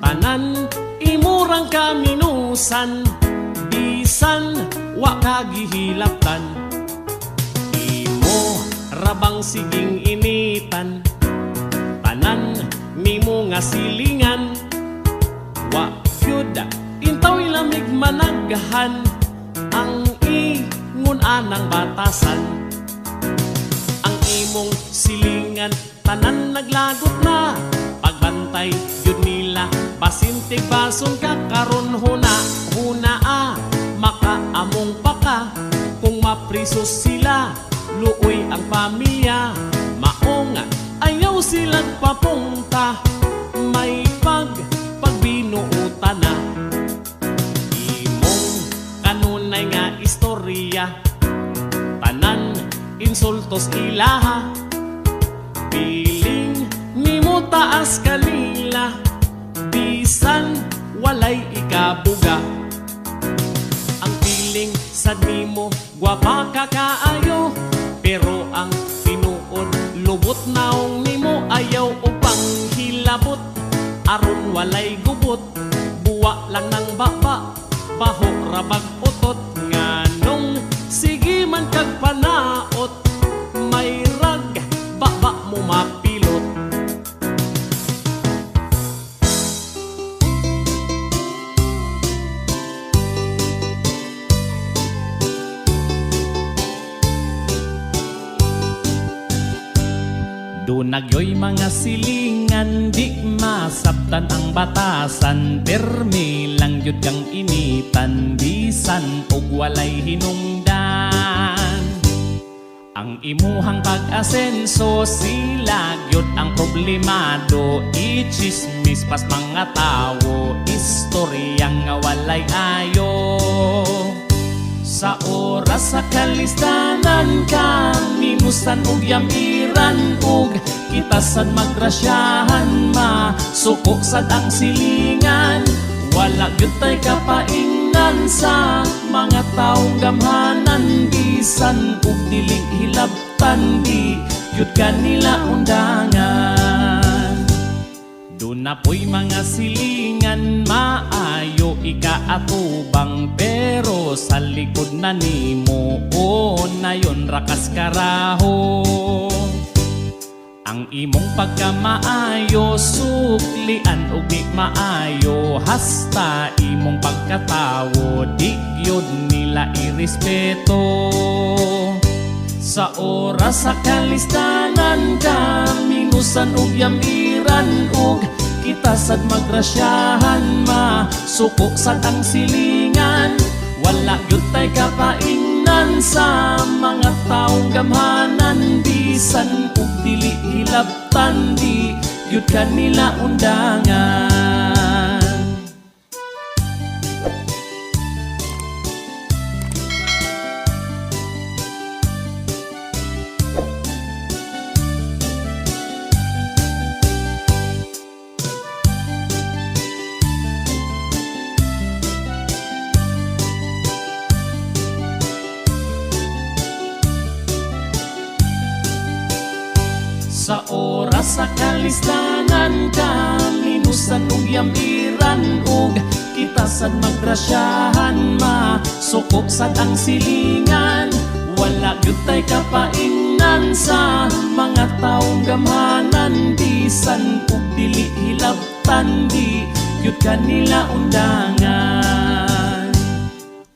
Tanan imurang kaminusan, bisan wa ka gihilabtan. Imo rabang siging initan, tanan nimo nga silingan. Wa gyud intaw lamig managhan ang ingon anang batasan. Ang imong silingan tanan naglagot na, pagbantay gyud nila basin tigbason ka. Karon huna huna a makaamong pa ka, kung mapriso sila luoy ang pamilya. Maong ayaw silang papunta, may pagbinuutan na. Imong kanunay nga istorya, tanan insultos ilaha. Piling nimo taas kanila, bisan walay ikabuga. Ang piling sad nimo gwapa ka kaayo, pero ang tinuod lubot naong nimo. Ayaw upang hilabot aron walay gubot, buwa lang ng baba, baho rabag utot. Nganong sige man kag panaot, may rag baba mo mapilot. Dunagyo'y mga silingan, di masabtan ang batasan. Permi lang yun kang initan, bisan og walay hinungdan. Ang imuhang pag-asenso, sila gyud ang problemado. Ichismis pas mga tawo, istorya nga walay ayo. Sa oras sa kalistanan ka, minusan og yamiran, og kita sad magrasyahan, masuko sad ang silingan. Wala gyud tay kapaingnan sa mga taong gamhanan, bisan og dili hilabtan, di gyud kanila undangan. Doon na po'y mga silingan, maayo ikaatubang, pero sa likod na nimo, o nayon rakas karaho. Ang imong pagkamaayo, suklian og di maayo, hasta imong pagkatawo, di gyud nila irespeto. Sa oras sa kalistanan ka, minusan og yamiran, og kita sad magrasyahan, masuko sad ang silingan. Wala gyud tay kapaingnan sa mga taong gamhanan, bisan og dili hilabtan, di gyud kanila undangan. Sa oras sa kalistanan ka, minusan og yamiran, og kita sad magrasyahan, masuko sad ang silingan. Wala gyud tay kapaingnan sa mga taong gamhanan, bisan og dili hilabtan, di gyud kanila undangan.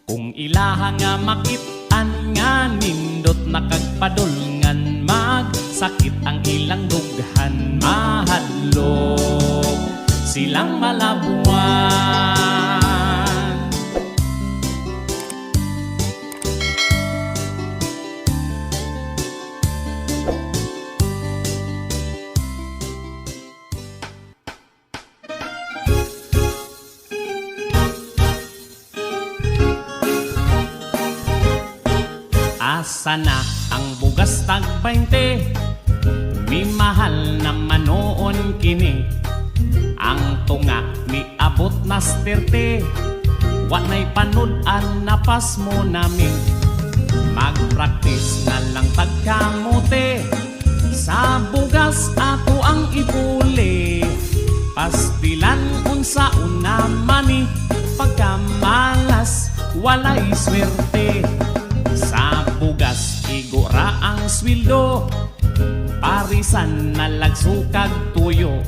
Kung ilaha nga makit-an nga nindot nakagpadulngan, magsakit ang ilang dughan, mahadlok silang malabuan. Asa na ang bugas tag 20? Mimahal naman noon kini. Ang tunga miabot nas 30. Wa na'y panud-an na pasmo nami. Magpraktis na lang tagkamote, sa bugas ako ang ipuli. Pastilan unsa Unsaon naman ni pagkamalas, walay swerte. Sa bugas igo ra ang sweldo, parisan na lag sukag tuyo.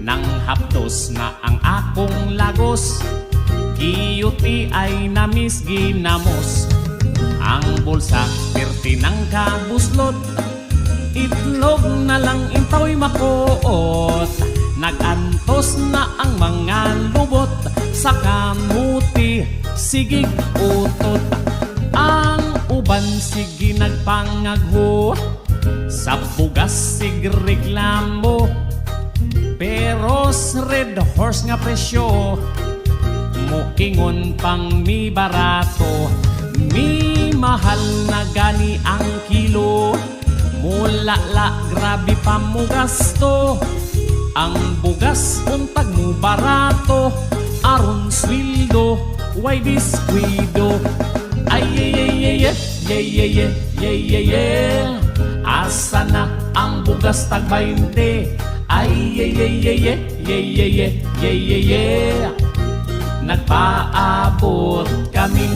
Nang hapdos na ang akong lagos, kiyuti ay namis ginamos. Ang bulsa pirti ng kabuslot, itlog na lang intaw makuot. Nagantos na ang mga lubot, sa kamuti sigig utot. Ang uban sige nagpangagho, sa bugas sig reklamo. Pero sa Red Horse nga presyo, muingon pang mi barato. Mi mahal na gani ang kilo, mulala grabe pa mo gasto. Ang bugas untag mo barato, aron sweldo way diskwido. Ay ay ay ay ay ay ay ay ay ay ay. Asa na ang bugas tag 20? Ay ay ay ay ay ay ay ay ay ay ay. Nagpaabot kami.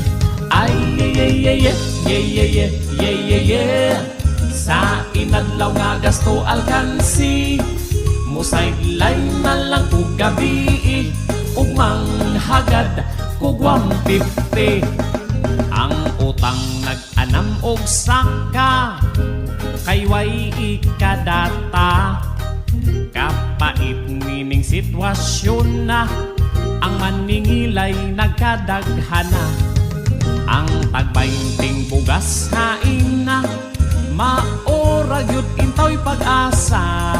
Ay ay ay ay ay ay ay ay ay ay ay. Sa inadlaw nga gasto alkansi, mo sideline na lang kog gabi, ug manghagad kog 150. Ang utang nag-anam og saka, kay way ikadata. Kapait nining sitwasyon na, ang maningilay nagkadaghana. Ang tagbainting bugas hain na, maora gyud intaw'y pag-asa.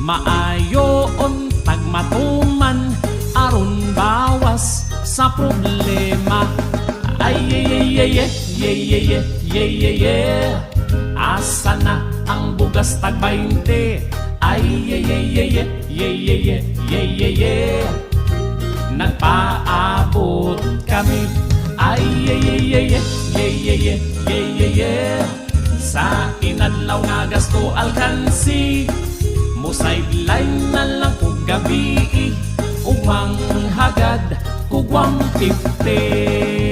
Maayo untag matuman, aron bawas sa problema. Ay ay ay ay ay ay ay ay ay ay ay. Asa na ang bugas tag 20? Ay ay ay ay ay ay ay ay ay ay ay. Nagpaabot kami. Ay ay ay ay ay ay ay ay ay ay ay. Sa inadlaw nga gasto alkansi, mo sideline na lang kog gabi, ug manghagad kog 150.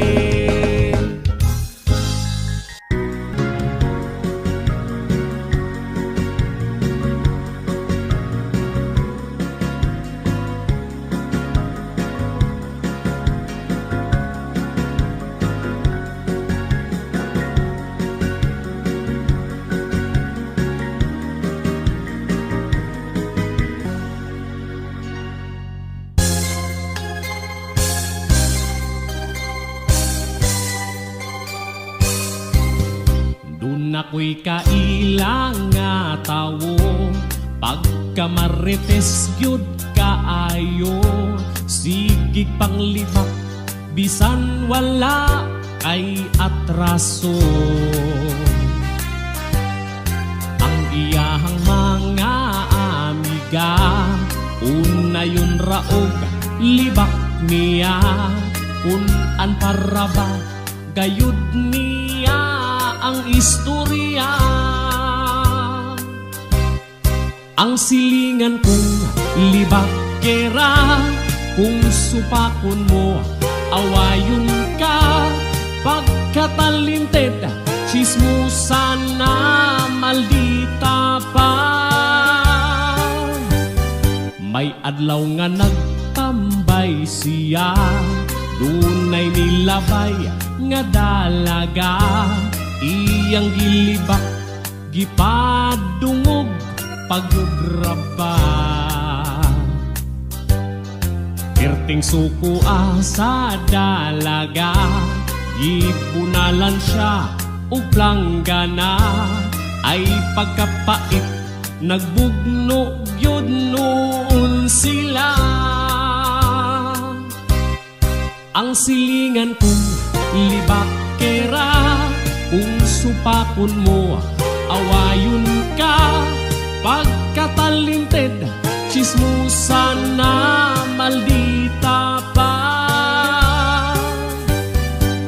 Duna ko'y kaila nga tawo, pagkamarites gyud kaayo. Sigig panglibak bisan wala kay atraso. Ang iyahang mga amiga, unayon raog libak niya. Kun an para ba gayud niya ang istorya. Ang silingan kong libakera, kung supakon mo, awayon ka. Pagkatalinted, chismosa na maldita pa. May adlaw nga nagtambay siya, dunay nilabay nga dalaga. Iyang gilibak, gipadungog pagugraba. Pirting suko sa dalaga, gipunalan siya og planggana. Ay pagkapait, nagbugno gyud noon sila. Ang silingan kong libakera, kung supakon mo, awayon ka. Pagkatalinted, chismosa na maldita pa.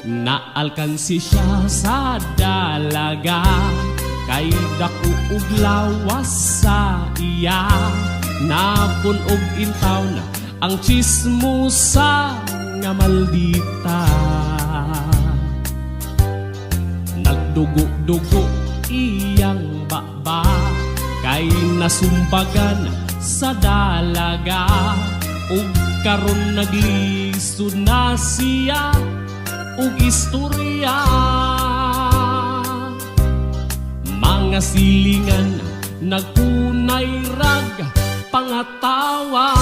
Naalkansi siya sa dalaga, kay dako og lawas sa iya. Nabun-og intawon Ang chismosa nga maldita. Nagdugo-dugo iyang baba kay nasumbagan sa dalaga. Ug karon naglisod na siya og istorya. Mga silingan nagpunay rag pangatawa.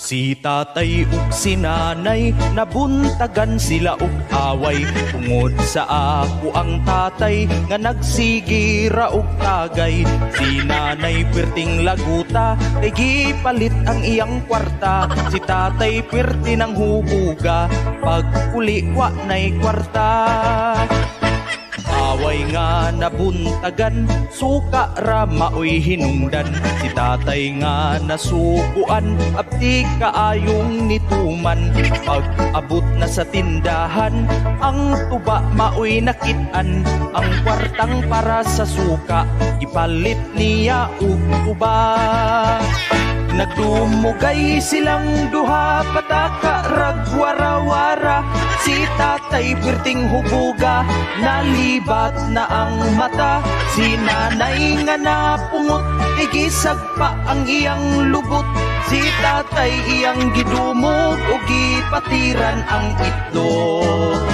Si tatay ug si nanay, nabuntagan sila og away. Tungod sa ako ang tatay nga nagsigira og tagay. Si nanay perting laguta, kay gipalit ang iyang kwarta. Si tatay perti ng hubuga, pag uli wa nay kwarta. Away nga nabuntagan, suka ra maoy hinungdan. Si tatay nga nasukuan, abdi kaayong nituman. Pag abot na sa tindahan, ang tuba maoy nakit-an. Ang kwartang para sa suka, ipalit niya og tuba. Nagdumugay silang duha, pataka ragwara-wara. Si tatay pirting hubuga, nalibat na ang mata. Si nanay nga napungot, igisag pa ang iyang lubot. Si tatay iyang gidumog, o gipatiran ang itlog.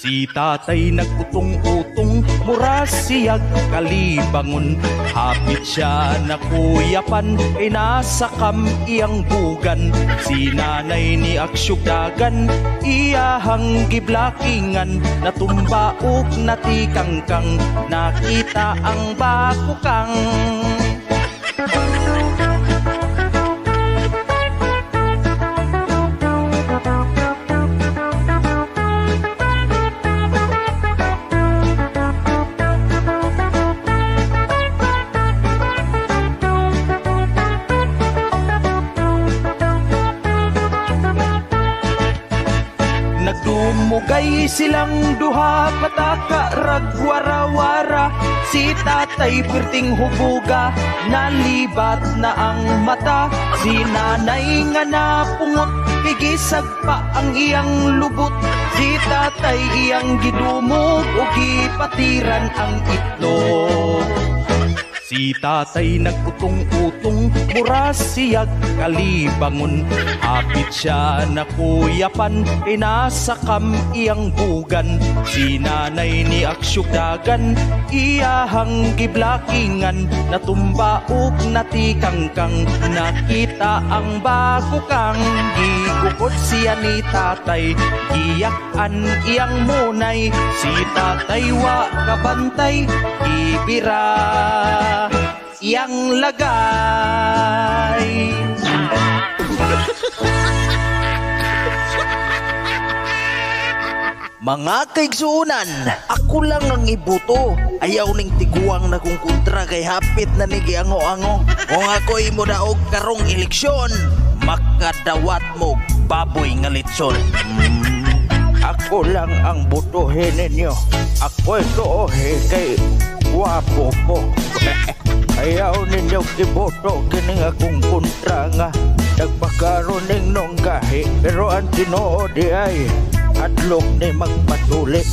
Si tatay nagutong-utong, mura siyag kalibangon. Hapit siya na kuyapan, kay nasakam iyang bugan. Si nanay ni aksyugdagan, iyahang giblakingan. Natumba og natikangkang, nakita ang bakukang. Nagdumugay silang duha, pataka ragwara-wara. Si tatay perting hubuga, nalibat na ang mata. Si nanay nga napungot, gigisag pa ang iyang lubot. Si tatay iyang gidumog, o gipatiran ang itlog. Si tatay nagutong-utong, mura siyag kalibangon. Hapit siya na kuyapan, kay nasakam iyang bugan. Si nanay ni aksyugdagan, iyahang giblakingan. Natumba og natikangkang, nakita ang bakukang. Gigukod siya ni tatay, giyak-an iyang munay. Si tatay wa kabantay, gibira iyang lagay. Mga kaigsuonan, ako lang ang ibuto. Ayaw ning tiguang na kung kontra kay hapit na ni giango-ango. Kung ako'y modaog karong eleksyon, makadawat mo baboy nga litson. Ako lang ang butuhin ninyo. Ako'y tuohe kay wapo ko. Ayaw ninyo iboto kining akong kontra nga nagpakaroon ning nonggahi. Pero ang tinuod di ay hadlok ni magpatuloy.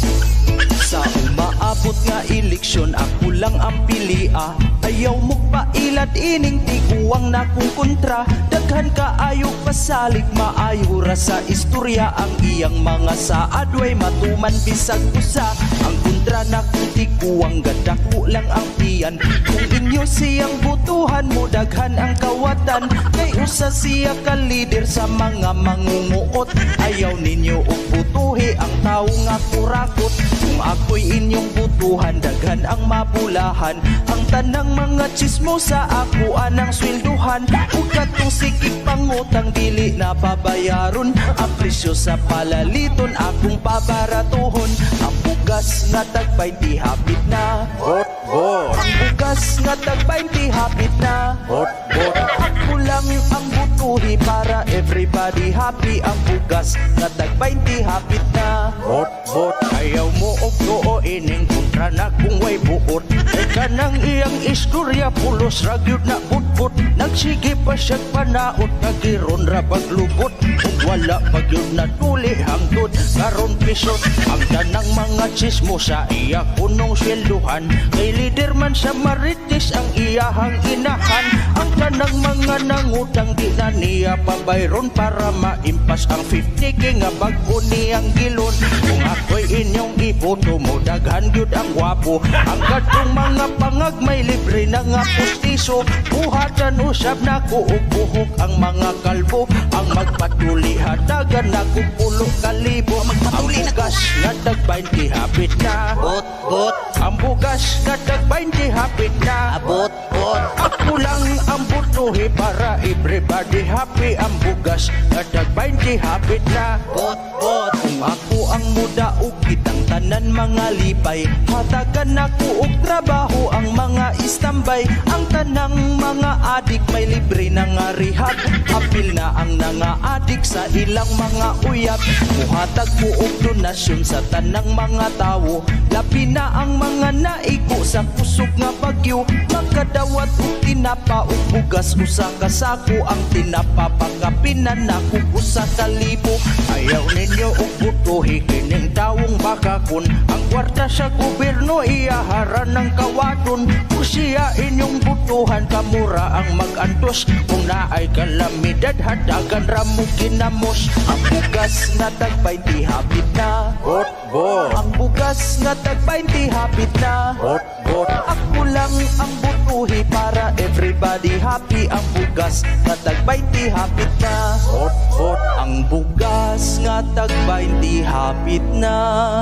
Sa umaabot nga eleksyon, ako lang ang pilia. Ayaw mo pailad ining tiguang na kung kontra. Daghan kaayo pasalig, maayo ra sa istorya. Ang iyang mga saadway matuman bisag usa. Ang kontra na kung tiguang gadako lang ang piyan. Kung inyo siyang butuhan mo, daghan ang kawatan. Kay usa siya ka leader sa mga mangunguot. Ayaw ninyo og butuhi ang tawo nga kurakot. Kung ako'y inyong butuhan, butuhan, daghan ang mabulahan. Ang tanang mga chismosa, ako anang swelduhan. Ug katong sikip pangutang, dili na pabayaron. Ang presyo sa palaliton, akong pabaratuhon. Ang bugas nga tag 20, hapit na. Bot, bot. Ang bugas nga tag 20, hapit na. Bot, bot. Ako lang ang butuhi para everybody happy. Ang bugas nga tag 20, hapit na. Bot, bot. Ayaw mo og tuo ining kontra na kung way buot. Kay kanang iyang istorya, pulos ra gyud na butbot. Nagsige pa siya panaot, kagiron ra paglubot. Ug wala pa gyud natuli hangtod karon pisot. Ang tanang mga chismosa, iya kunong swelduhan. Kay leader man sa Marites ang iyahang inahan. Ang tanang mga nangutang, di na niya pabayron para maimpas ang 50K nga bag-o niyang gilon. Kung ako'y inyong iboto mo, daghan gyud ang gwapo. Ang kadtong mga pangag may libre na nga pustiso. Buhatan usab nako og buhok ang mga kalbo. Ang magpatuli, hatagan nako 10,000. Ang bugas nga tag 20, hapit na. Bot, bot. Ang bugas nga tag 20, hapit na. Abot, bot. Ako lang ang butuhi para everybody happy. Ang bugas nga tag 20, hapit na. Bot, bot. Kung ako ang mudaog, kitang tanan mga lipay. Hatagan nako og trabaho ang mga istambay. Ang tanang mga adik may libre na nga rehab. Apil na ang nanga-adik sa ilang mga uyab. Muhatag ko og donasyon sa tanang mga tawo. Labi na ang mga naigo sa kusog nga bagyo. Makadawat og tinapa og bugas 1 ka sako. Ang tinapa pakapinan nako 1,000. Ayaw ninyo og butuhi kining tawong bakakon. Ang kwarta sa gobyerno, iyaharan ng kawaton. Kung siya inyong butuhan, kamura ang mag-antos. Kung naay kalamidad, hatagan ra mo kinamos. Ang bugas nga tag 20, hapit na. Bot, bot. Ang bugas nga tag 20, hapit na. Bot, bot. Ako lang ang butuhi para everybody happy. Ang bugas nga tag 20, hapit na. Bot, bot. Ang bugas nga tag 20, hapit na.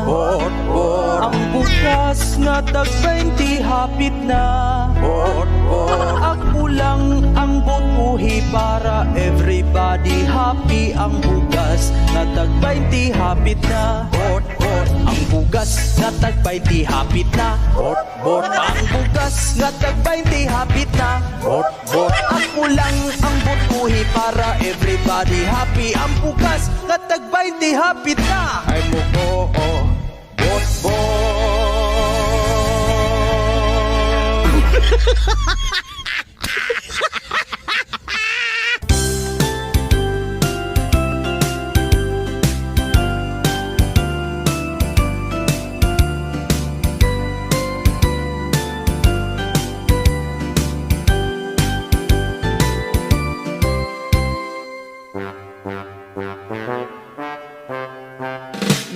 Bot, bot. Ang bugas nga tag 20, hapit na. Bot, bot. Ako lang ang butuhi para everybody happy. Ang bugas nga tag 20, hapit na. Bot, bot. Ang bugas nga tag 20, hapit na. Bot, bot. Ang bugas nga tag 20, hapit na. Bot, bot. Ako lang ang butuhi para everybody happy. Ang bugas nga tag 20, hapit na. Ay mo ko, oh. Bot, bot.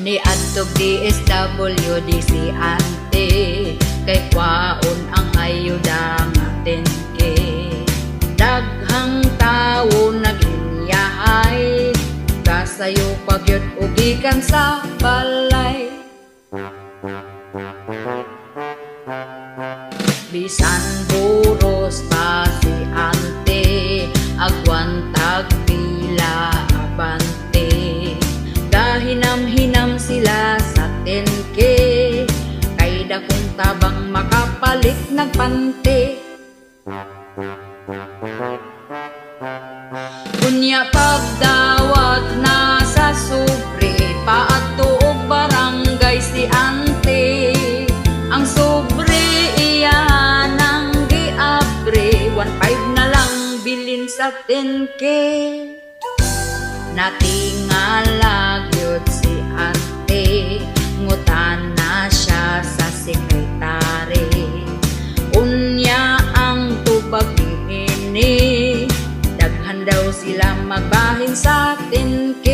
Ni adtog DSWD si ante kay kwaon ang ayuda nga 10K. Daghang tawo naglinyahay, kasayo pagyud og gikan sa balay. Bisan buros pa si ante, agwantag pila abante. Gahinam-hinam sila sa 10K, kay dakong tabang makapalit nagpante. Unya pagdawat na sa sobre, paadto og barangay si ante. Ang sobre iya nang giabre, 1.5 na lang bilin sa 10K. Natingala gyud si ante, ngutana siya sa sekretary. Unya ang tubag niini, daghan daw sila magbahin sa 10K.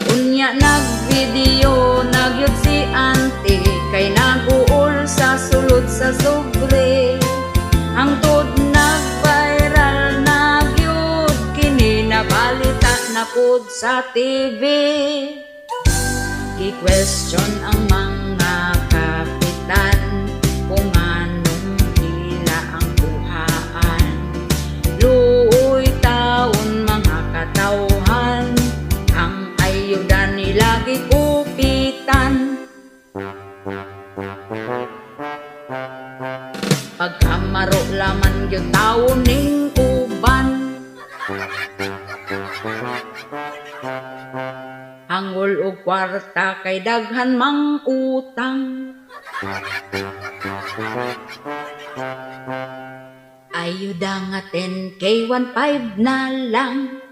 Unya nagvideo nagyud si ante, kay naguol sa sulod sa sobre. Hangtod nag-viral na gyud kini, nabalita na pud sa TV. Gi-question ang mga kapitan kung anong ila ang kuhaan. Luoy taon, mga katawhan, ang ayuda nila gikupitan. Pagkamaro laman gyud tawo ning uban. Hangol og kwarta kay daghan mang utang. Ayuda nga 10K, 1.5 na lang.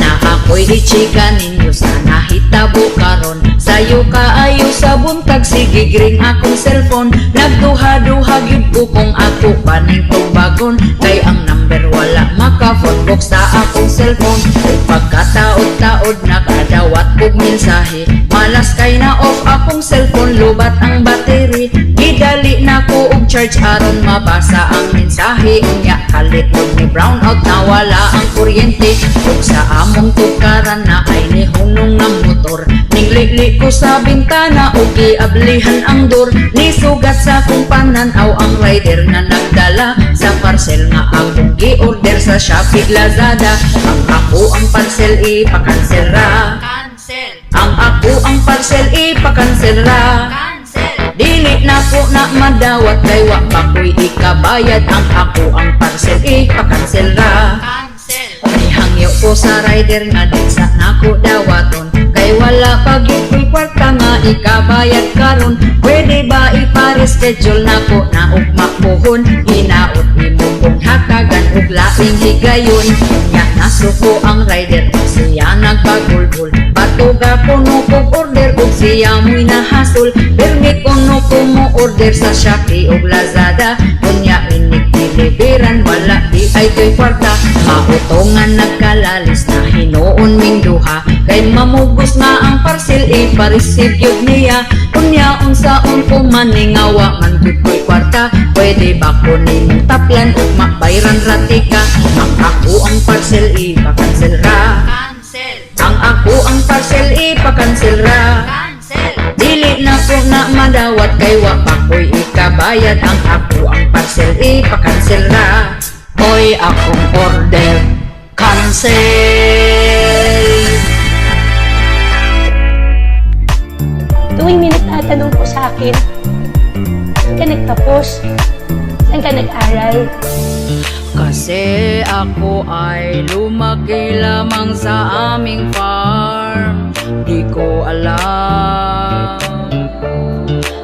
Na ako'y gichika ninyo sa nahitabo karon. Sayo kaayo sa buntag, sige gring akong cellphone. Nagduha-duha gyud ko kung ako pa ning tubagon, kay ang number wala maka-phone book sa akong cellphone. Ug pagkataod-taod nakadawat kog mensahe. Malas kay na off akong cellphone, lubat ang battery. Gidali na ko og charge aron mabasa ang mensahe. Unya kalit og ni brown out, nawala ang kuryente. Ug sa among tukaran na ay nihunong nga motor. Ninglili ko sa bintana ug giablihan ang door. Nisugat sa akong panan-aw ang rider nga nagdala sa parcel nga akong gi-order sa Shopee, Lazada. Ang ako ang parcel ipa-cancel ra. Ang ako ang parcel ipa-cancel ra. Dili na ko na madawat kay wa pa ko'y ikabayad. Ang ako ang parcel ipa-cancel ra. Nihangyo ko sa rider nga di sa nako dawaton, kay wala pa gyud ko'y kwarta nga ikabayad karon. Pwede ba ipa-reschedule nako na ugma puhon? Hinaot imo kong hatagan og laing higayon. Nya nasuko ang rider, siya nagpagulgul. Batuga kuno kog order ug siya mo'y nahasol. Pirmi kuno ko mo order sa Shopee ug Lazada. Unya inig deliveran, wala di ay ko'y kwarta. Mautongan nagkalalis na hinuon ming duha, kay mamugos na ang parcel ipa-receive gyud niya. Unya unsaon ko maningawa man gyud ko'y kwarta? Pwede ba ko nimong taplan ug mabayran ra tika? Ang ako ang parcel ipa-cancel ra. Ang ako ang parcel ipa-cancel ra. Dili na ko na madawat kay wa pa ko'y ikabayad. Ang ako ang parcel ipa-cancel ra. Oy, akong order cancel. Tuwing may nagtatanong po sa akin, "Saan ka nagtapos? Saan ka nag-aral?" Kasi ako ay lumaki lamang sa aming farm. Di ko alam.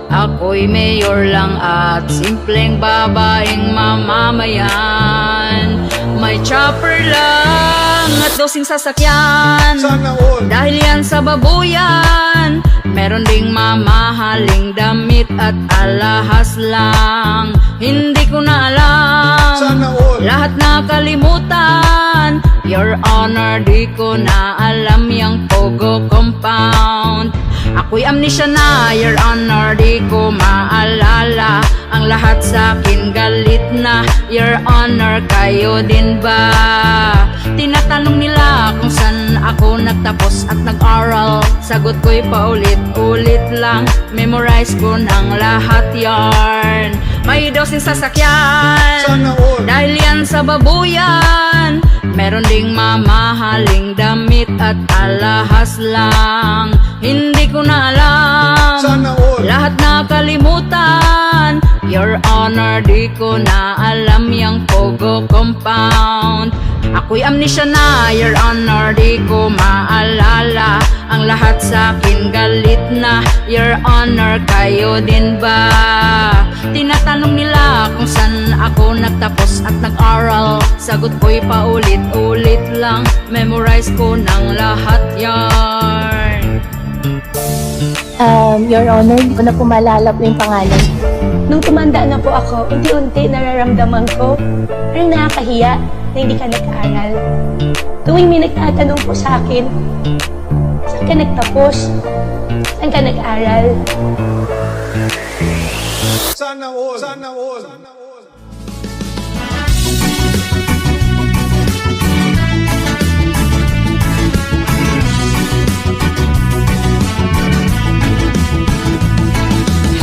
Ako'y mayor lang at simpleng babaeng mamamayan. May chopper lang at 12 sasakyan. Sana all. Dahil yan sa babuyan. Meron ding mamahaling damit at alahas lang. Hindi ko na alam. Sana all. Lahat na kalimutan. Your Honor, di ko na alam yung Pogo compound. Ako'y amnesia na, Your Honor, di ko maalala. Ang lahat sa akin galit na, Your Honor, kayo din ba? Tinatanong nila kung saan ako nagtapos at nag-aral. Sagot ko'y paulit-ulit lang. Memorize ko ng lahat yarn. May 12 sasakyan. Sana all. Dahil yan sa babuyan. Meron ding mamahaling damit at alahas lang. Hindi ko na alam. Sana all. Lahat na kalimutan. Your Honor, di ko na alam yung Pogo compound. Ako'y amnesia na, Your Honor, di ko maalala. Ang lahat sa akin galit na, Your Honor, kayo din ba? Tinatanong nila kung saan ako nagtapos at nag-aral. Sagot ko'y paulit-ulit lang. Memorize ko ng lahat yarn. Your Honor, hindi ko na po maalala po yung pangalan. Nung tumanda na po ako, unti-unti nararamdaman ko, parang nakakahiya na hindi ka nag-aral. Tuwing may nagtatanong po sa akin, Saan ka nagtapos? Saan ka nag-aral? Sana all. Sana all. Sana all.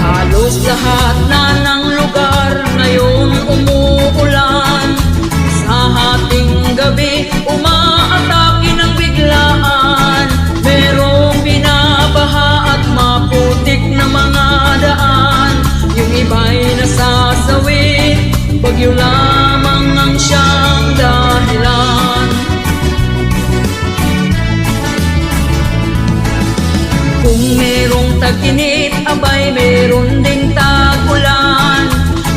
Halos lahat na ng lugar ngayon umuulan. Sa hating gabi, umaatake ng biglaan. Merong binabaha at maputik na mga daan. Yung iba'y nasasawi, bagyo lamang ang siyang dahilan. Kung merong tag-init, abay meron ding tag-ulan.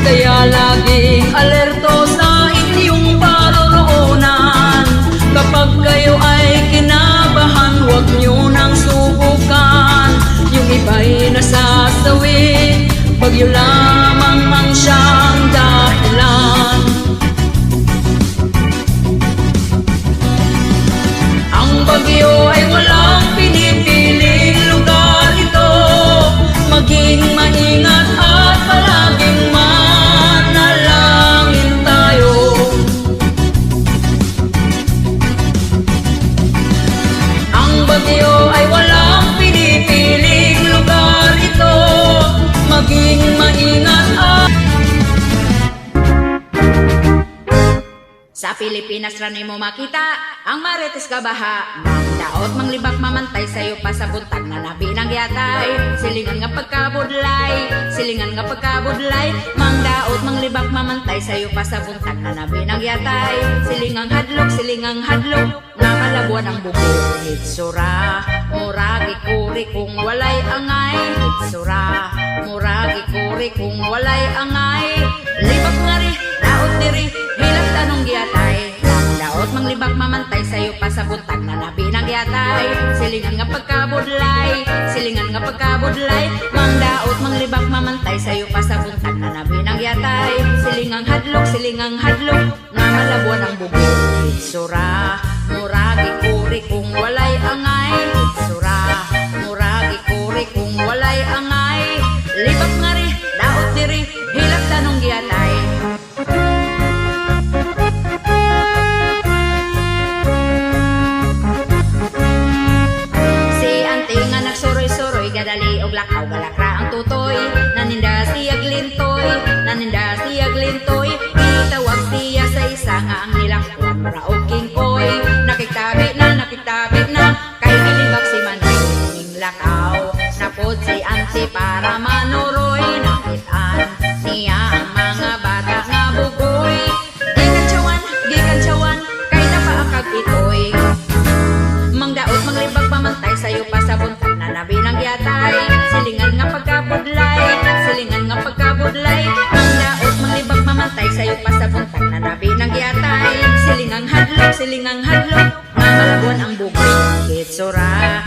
Kaya laging alerto sa inyong paroroonan. Kapag kayo ay kinabahan, huwag nyo nang subukan. Yung iba'y nasasawi, bagyo lamang ang siyang dahilan. Ang bagyo ay walang pinipiling lugar ito. Maging maingat at palaging manalangin tayo. Ang bagyo ay walang pinipiling lugar ito. Maging maingat at Sa Pilipinas ra nimo makita ang marites kabaha. Daot manglibak mamantay sayo pa sa buntag na nabi ng yatay. Silingan nga pagkabudlay, silingan nga pagkabudlay. Mangdaot manglibak mamantay sayo pa sa buntag na nabi ng yatay. Silingang hadlok nga kalabuan ang bugo. Hitsura, muragi kuri kung walay angay. Hitsura, muragi kuri kung walay angay. Libak nga ri, daot diri, hilak tanong giyatay. Daot manglibak mamantay sayo pa sa buntag na nabi ng yatay. Silingan nga pagkabudlay, silingan nga pagkabudlay. Mangdaot manglibak mamantay sayo pa sa buntag na nabi ng yatay. Silingang hadlok nga malabuan ang bugo. Hitsura, muragi kuri kung walay angay. Hitsura, muragi kuri kung walay angay. Libak nga ri, daot diri, hilak tanong giyatay. Si ante nga nagsuroy-suroy, gadali og lakaw, galakra ang tutoy. Naninda siya glintoy, naninda siya glintoy. Gitawag siya sa isa nga ang nilakwan, mura og kingkoy. Nakitabi na, kay gilibak si Manoy. Ning lakaw, napod si ante para manuroy. Nakitaan niya ang mga bata nga bugoy. Gikan tiyawan, kay napaakag itoy. Mangdaot manglibak pamantay sayo pa sa buntag na nabi ng yatay. Silingan nga pagkabudlay, silingan nga pagkabudlay. Mangdaot manglibak mamantay sayo pa sa buntag na nabi ng yatay. Silingang hadlok nga malabuan ang bugoy. Hitsura,